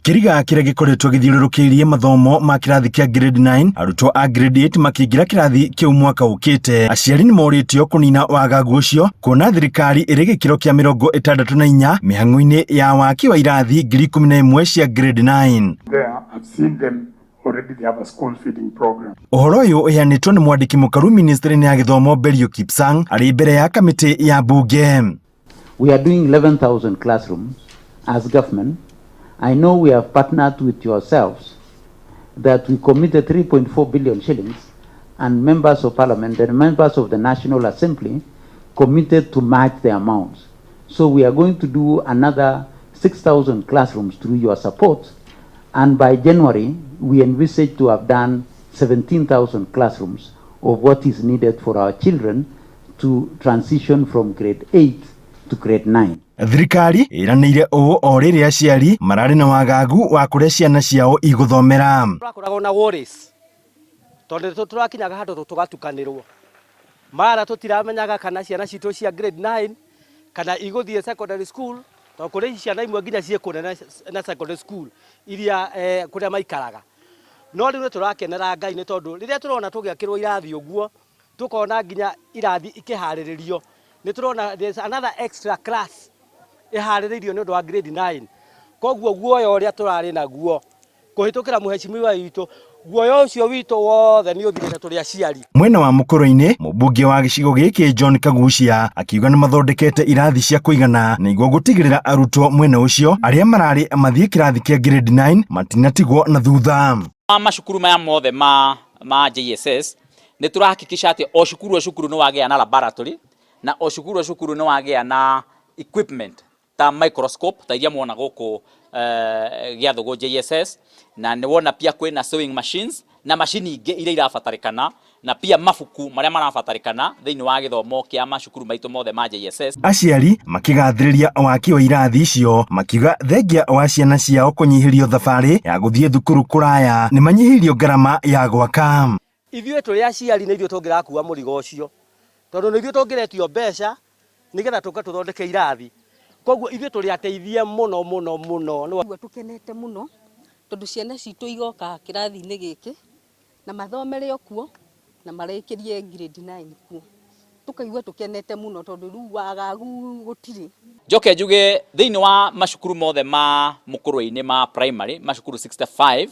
Kĩriga kĩrĩa gĩkoretwo gĩthiũrũrũkĩirie mathomo ma kĩrathi kĩa grade 9, arutwo a grade 8 makĩingĩra kĩrathi kĩu mwaka ũkĩte. Aciari nĩ morĩtio kũnina wagagu ũcio kuona thirikari ĩrĩ gĩkĩro kĩa 64 mĩhang'o-inĩ ya waki wa irathi 11,000 cia grade 9. There, I've seen them already, they have a school feeding program. Ũhoro ũyũ ũheanĩtwo nĩ mwandĩki mũkaru ministry-inĩ ya gĩthomo Belio Kipsang arĩ mbere ya kamĩtĩ ya mbunge. We are doing 11,000 classrooms as government. I know we have partnered with yourselves that we committed 3.4 billion shillings, and members of parliament and members of the National Assembly committed to match the amounts. So we are going to do another 6,000 classrooms through your support, and by January we envisage to have done 17,000 classrooms of what is needed for our children to transition from grade 8 to grade 9. Thirikari ĩranĩire ũũ o rĩrĩ aciari mararĩ na wagagu wa kũrĩa ciana ciao igũthomera. Tũrakoragwo na worries tondũ nĩ tũrakinyaga handũ tũgatukanĩrwo, mara tũtiramenyaga kana ciana citũ cia grade 9 kana igũthiĩ secondary school, tondũ kũrĩ ciana imwe nginya ciĩ kũnene na secondary school iria kũrĩa maikaraga. No rĩu nĩ tũrakenera Ngai nĩ tondũ rĩrĩa tũrona tũgĩakĩrwo irathi ũguo, tũkona nginya irathi ikĩharĩrĩrio, nĩ tũrona there's another extra class ĩharĩrĩirio nĩ ũndũ wa grade 9. Koguo guoya ũrĩa tũrarĩ naguo kũhĩtũkĩra mũhecimiwa witũ, guoya ũcio witũ wothe nĩ ũthirĩte tũrĩ aciari. Mwena wa mũkũrũ-inĩ, mũmbunge wa gĩcigo gĩkĩ John Kagucia akiuga nĩ mathondekete irathi cia kũigana nĩguo gũtigĩrĩra arutwo mwena ũcio arĩa mararĩ mathiĩ kĩrathi kĩa grade 9 matinatigwo na thutha. Macukuru maya mothe ma JSS nĩ tũrahakikisha atĩ o cukuru o cukuru nĩ wagĩa na laboratory, na o cukuru o cukuru nĩ wagĩa na equipment ta microscope ta iria mwona gũkũ Gĩathũgũ JSS, na nĩ wona pia kwĩna sewing machines na macini ingĩ iria irabatarĩkana, na pia mabuku marĩa marabatarĩkana thĩinĩ wa gĩthomo kĩa macukuru maitũ mothe ma JSS. Aciari makĩgathĩrĩria waki wa irathi icio, makiuga thengia wa ciana ciao kũnyihĩrio thabarĩ ya gũthiĩ thukuru kũraya nĩ manyihĩirio ngarama ya gwaka. Ithuĩ tũrĩ aciari nĩ ithuĩ tũngĩrakua mũrigo ũcio, tondũ nĩ ithuĩ tũngĩretio mbeca nĩgetha tũke tũthondeke irathi. Koguo ithuĩ tũrĩ ateithie mũno mũno mũno. Nĩguo tũkenete mũno tondũ ciana citũ igoka kĩrathi-inĩ gĩkĩ na mathomere o kuo na marĩkĩrie grade 9 kuo. Tũkaigua tũkenete mũno tondũ rĩu wagagu gũtirĩ. Njoke njuge thĩinĩ wa macukuru mothe ma mũkũrwe-inĩ ma primary, macukuru 65,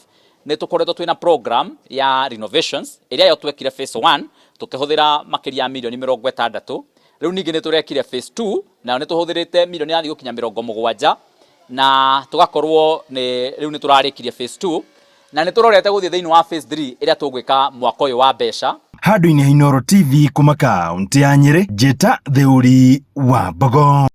nĩ tũkoretwo twĩna program ya renovations ĩrĩa yo twekire phase 1 tũkĩhũthĩra makĩria ya mirioni 60. Rĩu ningĩ nĩ tũrekire phase 2, nayo nĩ tũhũthĩrĩte mirioni yathiĩ gũkinya 70, na tũgakorwo nĩ rĩu nĩ tũrarĩkirie phase 2, na nĩ tũrorete gũthiĩ thĩinĩ wa phase 3 ĩrĩa tũgwĩka mwaka ũyũ wa mbeca. Handũ-inĩ ha Inooro TV kuma kaũntĩ ya Nyĩrĩ, Njĩta Theuri wa Mbogo.